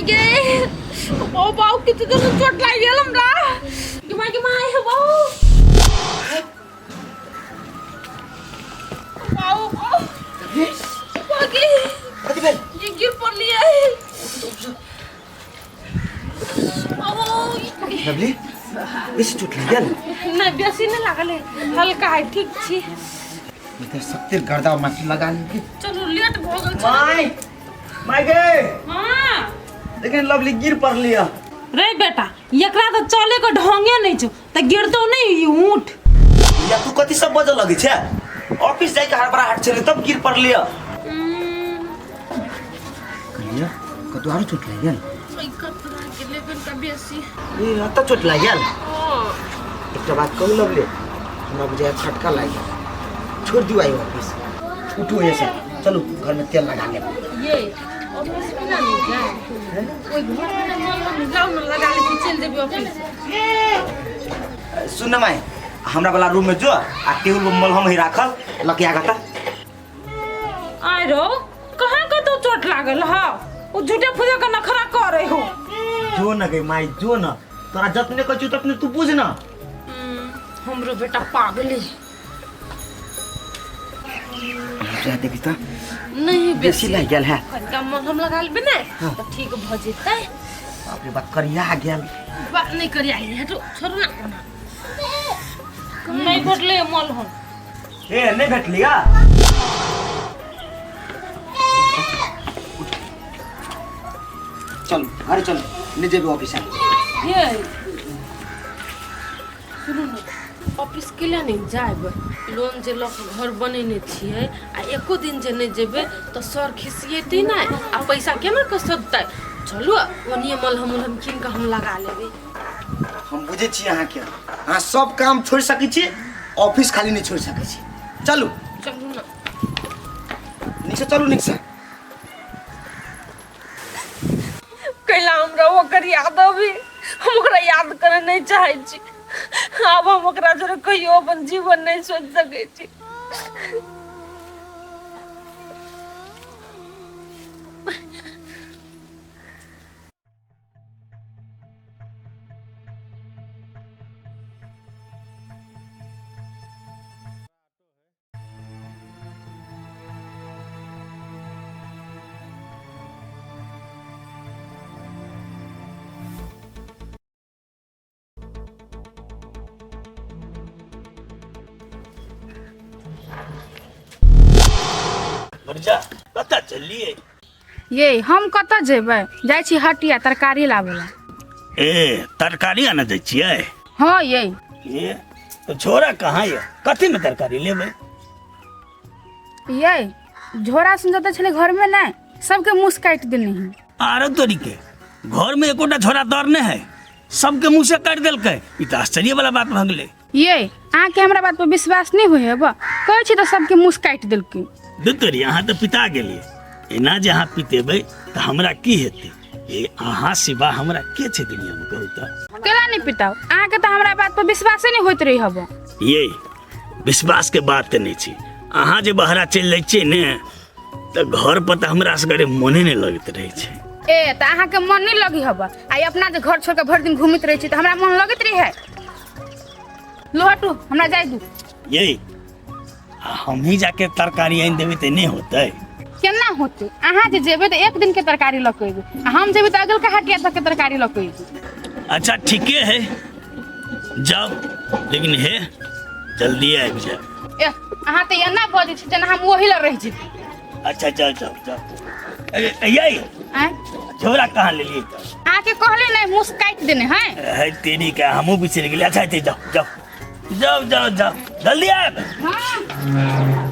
गे ओ बाऊ किछु जोर से चोट लागि गेल हमरा। गे माय, गे my, हे बाऊ, बाऊ, बाऊ, बागी। कथी भेल? ये गिर पड़लियै। लवली, बेसी चोट लागि गेल? नहि, बेसी नहि लागल है, हल्का है, ठीक छी। इधर सत्ते गर्दा माटी लगा ली। चलू, लेट भऽ गेल छै। माय, माय गे। हाँ। लेकिन लवली गिर पड़ली है। रे बेटा, एकरा तऽ चले के ढंगे नहि छौ तऽ गिरतौ नहि ई ऊँट? या तू कथी सब बजऽ लगै छै? ऑफिस जाइके हड़बड़ाहट छलै तब गिर पड़ली है। कहलियै कतौ आरो चोट लागि गेल? बेसी। ए, एतऽ चोट लागि गेल? एकटा बात कहू लवली, हमरा बुझाइ खटका लागि गेल। छोड़ि दियौ आइ ऑफिस। उठू एहिसँ, चलू घरमे तेल लगा लेब। ये ऑफिस में ना नहीं जाए, ओइ घर में ना मलहम लाउ न, लगा ले, चलि जेबै ऑफिस। सुन न माय, हमरा वाला रूम में जो आ टेबुल पर मलहम है राखल, लके आगा त। आय रो, कहाँ कतौ चोट लागल ह? ओ झूठे फूजे के नखरा करे हो। जो न गई माई, जो न, तोरा जतने कहै छियौ ततने तू बुझ न। हमरो बेटा पागले। जा देखी त। नहीं। बेसी लागि गेल है। कनिका मलहम लगा लेबै ने तऽ ठीक भऽ जेतै। बाप रे बाप, करिया गेल। बा, नहि करिया, हटो, छोड़ू ना। नहि भेटलै मलहम। ए, नहीं भेटली? आ चल, घरे चल, नहीं जेबे ऑफिस। ये सुनू ने, ऑफिस केला नहि जायब? लोन जे लऽ कऽ घर बनेने छियै आ एको दिन जे नहि जेबै तऽ सर खिसियेतै नहि आ पैसा केना कऽ सधतै? चलू, ओनिये मलहम उलहम कीन कऽ हम लगा लेबै। हम बुझै छी अहाँके, अहाँ सब काम छोड़ि सकै छी, ऑफिस खाली नहि छोड़ि सकै छी। चलू। चलू ने। नीक से चलू, नीक से। कैला हमरा ओकर याद अभी, हम ओकरा याद करे नहीं चाहे छी। आब हम ओकरा जोरे कहियो अपन जीवन नहीं सोच सकै छी। बरजा, कतऽ चललियै? ये हम कतऽ जेबै, जाइ छी हटिया तरकारी लाबै लए। ए, तरकारी आने जाइ छियै? हँ ये। ए, तऽ झोरा कहाँ यऽ? कथीमे तरकारी लेबै? ये झोरा सुन जतऽ छलै घरमे नहि, सबके मुँह काटि देने है। आरो तोरी के, घर में एकोटा झोरा दर नहीं है, सबके मुंह से काटि देलकै। ई तऽ आश्चर्य वाला बात भऽ गेलै। ये अहाँके हमरा बात पर विश्वास नहि होइ है? कहै छी तऽ सबके मुँह काटि देलकै। तोरी, अहाँ तऽ पिता गेलियै। एना जे अहाँ पितेबै तऽ हमरा की हेतै? ए, अहाँ सिवा हमरा के छै दुनिया में, कहू तऽ? केला नहि पिताउ? अहाँके तऽ हमरा बात पर विश्वासे नहि होइत रही हब। ये विश्वास के बात तऽ नहि छै। अहाँ जे बहरा चलि जाइ छियै ने तऽ घर पर तऽ हमरा सगरे मोने नहि लगैत रहै छै। ए, तऽ अहाँके मन नहि लगी हब आ अपना जे घर छोड़ के भरि दिन घूमैत रहै छी तऽ हमरा मन लगैत रही है? लो हटू, हमरा जाय दू। ये आ हम ही जाके तरकारी आनि देबै तऽ नहि होतै? केना होतै? अहाँ जे जेबै तऽ एक दिन के तरकारी लऽ के अयबै आ हम जेबै तऽ अगल के हटिया तक के तरकारी लऽ के अयबै। अच्छा, ठीके है, जाओ, लेकिन हे जल्दी आबि जाए। ए, अहाँ तऽ एना बजै छी जेना हम ओही लग रहि जेबै। अच्छा, जाओ जाओ जाओ। अरे यही आँय? झोरा कहाँ लेलियै तऽ? अहाँके कहली नहि, मुस काटि देने है। है तेरी के, हमहूँ बिसरि गेलियै। अच्छा हेतै, जाओ जाओ जाओ जाओ जाओ, जल्दी आयब। हाँ।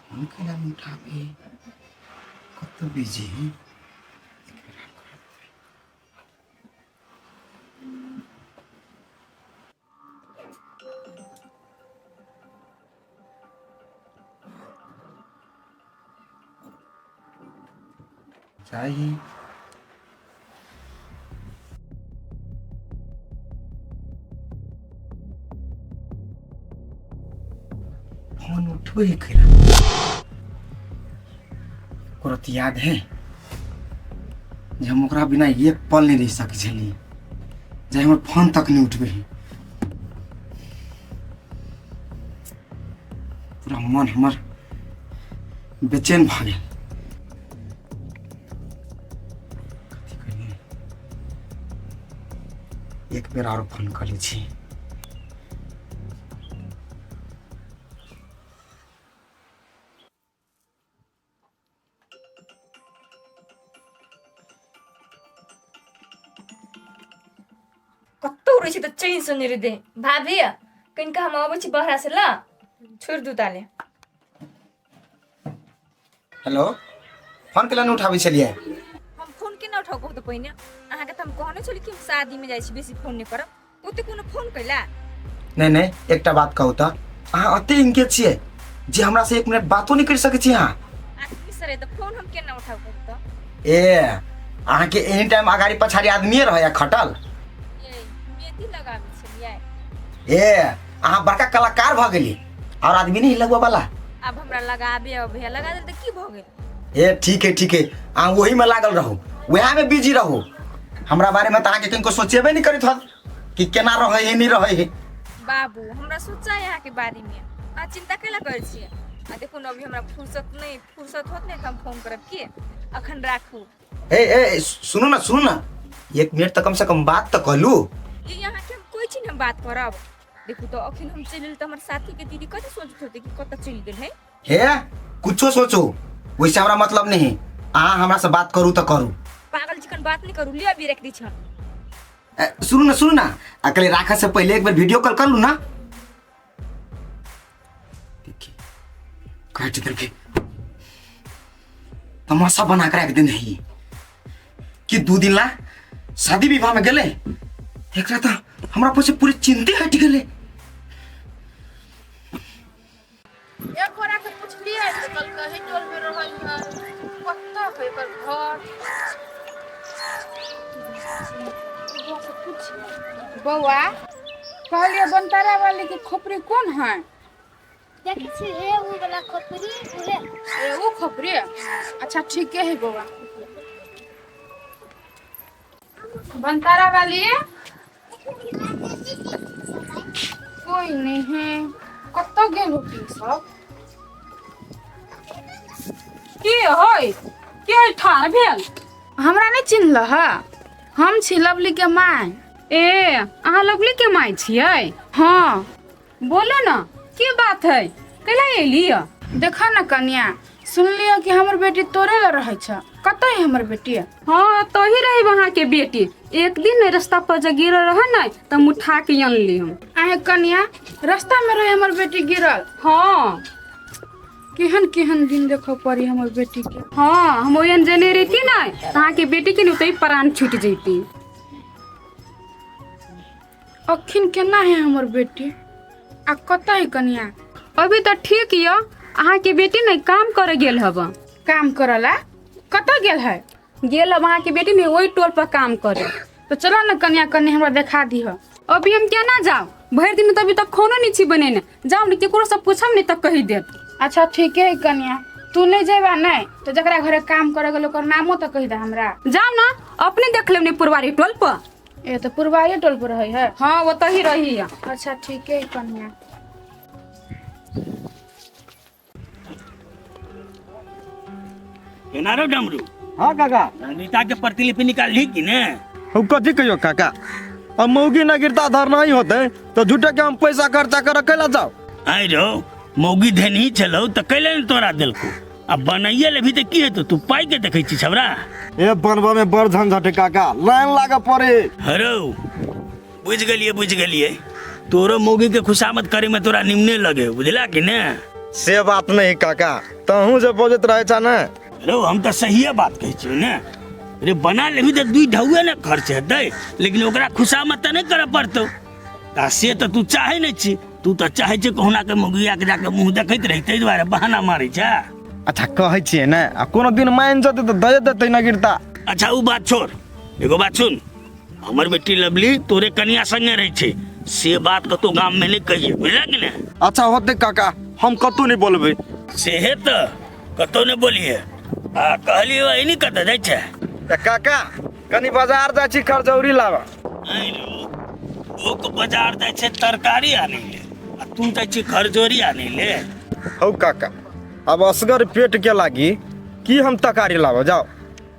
फोन केला नहि उठाबे, कतऽ बिजी है? जाइ। फोन उठबे केला ओकरा याद है जे हम ओकरा बिना एक पल नहीं रह सकै छलियै, जे हमर फोन तक नहीं उठबे है। पूरा मन हमर बेचैन भऽ गेल। कथी करियै? एक बेर आरो फोन कऽ लै छी। कतौ रहै छै तऽ चैनसँ नहि रहै। भाभी, कनिका हम अबै छी बहरा से, ल छोड़ि दू ताले। हेलो, फोन केला नहि उठाबै छलियै? हम फोन केना उठाउ, कहू तऽ पहिने। अहाँके तऽ हम कहने छली कि हम शादीमे जाइ छी, बेसी फोन नहि करब, तऽ ओते कोनो फोन कैला? नहि नहि, एकटा बात कहू तऽ अहाँ एते इंगेज छियै जे हमरा से एक मिनट बातो नहि करि सकै छी अहाँ? आदमी सर तऽ फोन हम केना उठाउ, कहू तऽ। ए, अहाँके एनी टाइम अगाड़ी पछाड़ी आदमीए रहैया खटल। ए, मेहंदी लगाबै छलियै। ए, अहाँ बड़का कलाकार भऽ गेली और आदमी नहीं लगबऽ वाला। आब हमरा लगाबे अबैया, लगा देल तऽ की भऽ गेल? ए, ठीक है ठीक है, अहाँ वही में लागल रहू, वएह में बिजी रहू। हमरा बारे में तऽ अहाँके कनिको सोचेबे नहीं करैत होत कि केना रहै है, नहीं रहै है। बाबू, हमरा सोचा है अहाँके बारे में, अहाँ चिंता कैला करै छियै? आ देखू ने, अभी हमरा फुर्सत नहीं, फुर्सत होत नहीं तऽ हम फोन करब की, अखन राखू। ए ए, सुनू ना, सुनू ना, एक मिनट तऽ कम से कम बात तऽ कहलू। ई अहाँके हम कोइ चीज हम बात करब? देखू तऽ, अखन हम चलि गेल तऽ हमर साथी के दीदी कथी सोचैत होतै कि कतऽ चलि गेल है। हे, कुछो सोचू, वैसे हमरा मतलब नहीं है। अहाँ हमरा से बात करू तऽ करू। पागल चिकन बात नहीं करू, लिअ अभी रख दी छ। ए, सुनू ना, सुनू ना, अकेले राखै से पहले एक बेर वीडियो कॉल कर लू ना। देखिए, काट देलकै, तमाशा बना कर रख देने है कि 2 दिन ला शादी विवाह में गेले, एकरा तऽ हमरा पर से पूरी चिंते हटि गेलै। एक गोरा के पुछलियै तऽ कहलकै एहि टोल मे रहै है। कतऽ है एकर घर? बौआ, कहलिए बनतारा वाली के खोपड़ी कोन है? देखै छी, ए उ वाला खोपड़ी उहे। ए, उ खोपड़ी? अच्छा, ठीके है बौआ। बनतारा वाली कोई नहीं है, कतऽ गेल होती सब? के होय, के होय ठाढ़ भेल? हमरा नहीं चिन्हल है? हम छी लवली के माय। ए, अहाँ लवली के माय छियै? हाँ। बोलो न, की बात है, कैला एली? देखा न कन्या, सुनलियै कि हमर बेटी तोरे लग रहै छ। कतऽ है हमर बेटी? हाँ, तही रही वहाँ के बेटी। एक दिन ने रास्ता पर जे गिरल रहे ने, तऽ हम उठा के अनली हम। आहे कन्या, रास्ता में रहे हमर बेटी गिरल? हाँ। केहन केहन दिन देखऽ पड़ी हमर बेटी के। हाँ, हम ओहन जने रहती ने तऽ अहाँके बेटी के ने ओतहि प्राण छूटि जैती। अखिन केना है हमर बेटी आ कतऽ है कन्या? अभी तऽ ठीक यऽ, अहाँके बेटी ने काम करे गेल हब। काम करला कतऽ गेल है? गेल हब अहाँके बेटी ने ओहि टोल पर काम करे। तो चलो न कन्या, कन्या हमरा देखा दिह। अभी हम केना जाउ? भरि दिन तऽ अभी तक खानो नहीं छी बनेने। जाउ ने, केकरो से पूछम ने तऽ कहि देत। अच्छा, ठीके है कन्या, तू नहीं जेबा नहीं तो जकरा घरे काम करे गेल ओकर नामो तो कहि दे हमरा। जाउ ने, अपने देख लेब ने पुरवारी टोल पर। ए, तो पुरवारिये टोल पर रहे है? हाँ, ओतही रही है। अच्छा, ठीके है कन्या। केना रो डमरू? हाँ काका। रीता के प्रतिलिपि निकालली कि ने? हम कथी कहियो काका, अब मौगी न गिरता धरना ही होते तो झूठे के हम पैसा खर्चा कर कैला जाओ। आइ रो, मौगी धेनही छलौ तऽ कैले ने तोरा देलको? आ बनाइए लेबही तऽ की हेतौ? तू पाइ के देखै छी छबरा। ए, बनबा में बड़ झंझट है काका, लाइन लागे पड़े। हरो, बुझि गेलियै, बुझि गेलियै, तोरो मौगी के खुशामद करे में तोरा निमने लगे, बुझला कि ने? से बात नहीं काका, तहूँ जे बजैत रहे छा ने। रो, हम तऽ सहिए बात कहै छियौ ने रे। बना लेबही तऽ दुई ढौए ने खर्च हेतै, लेकिन ओकरा खुशामद तऽ नहि करऽ पड़तौ। आ से तऽ तू चाहै नहि छी। तू तऽ चाहै छी कहुना के मौगिया के जाके मुँह देखैत रही, ताहि दुआरे बहाना मारै छै। अच्छा कहै छियै ने आ कोनो दिन मानि जेतै तऽ दए देतै नगिरता। अच्छा उ बात छोड़, एगो बात सुन, हमर बेटी लवली तोरे कनिया संगे रहै छै, से बात कतौ गाम में नहीं कहिए, बुझला कि ने? अच्छा होतै काका, हम कतौ नहीं बोलबै। सेहे तऽ कतौ नहीं बोलिए। आ कहलिए एनी कतऽ जाइ छै? तऽ काका कनी बाजार जाइ छी खरजौरी लाबऽ। आँय रौ, लोक बाजार जाइ छै तरकारी आनै ले आ तू जाइ छी खरजोरी आनै ले। हौ काका, अब असगर पेट के लागी की हम तरकारी लाबऽ जाओ,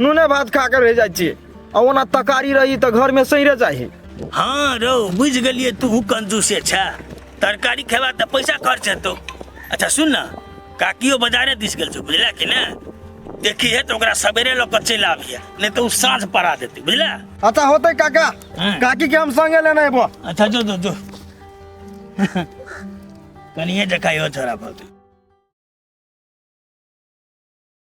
नूने भात खा के रहि जाइ छी, आ ओना तरकारी रही तऽ घर में सड़े जाइ। हाँ रौ, बुझि गेलियै तू कंजूसे छै, तरकारी खेबा तऽ पैसा खर्च हेतौ। अच्छा सुन ना, काकियो बाजारे दिस गेल छौ, बुझला कि ने? देखी है तऽ ओकरा सवेरे लऽ कऽ चलि आबिहे, नहि तऽ ओ साँझ पड़ा देतै, बुझला? अच्छा होतै काका, हाँ। काकी के हम संगे लेने अयबो। अच्छा जो जो जो, कनिए जकाँ इहो छोड़ा भऽ गेल।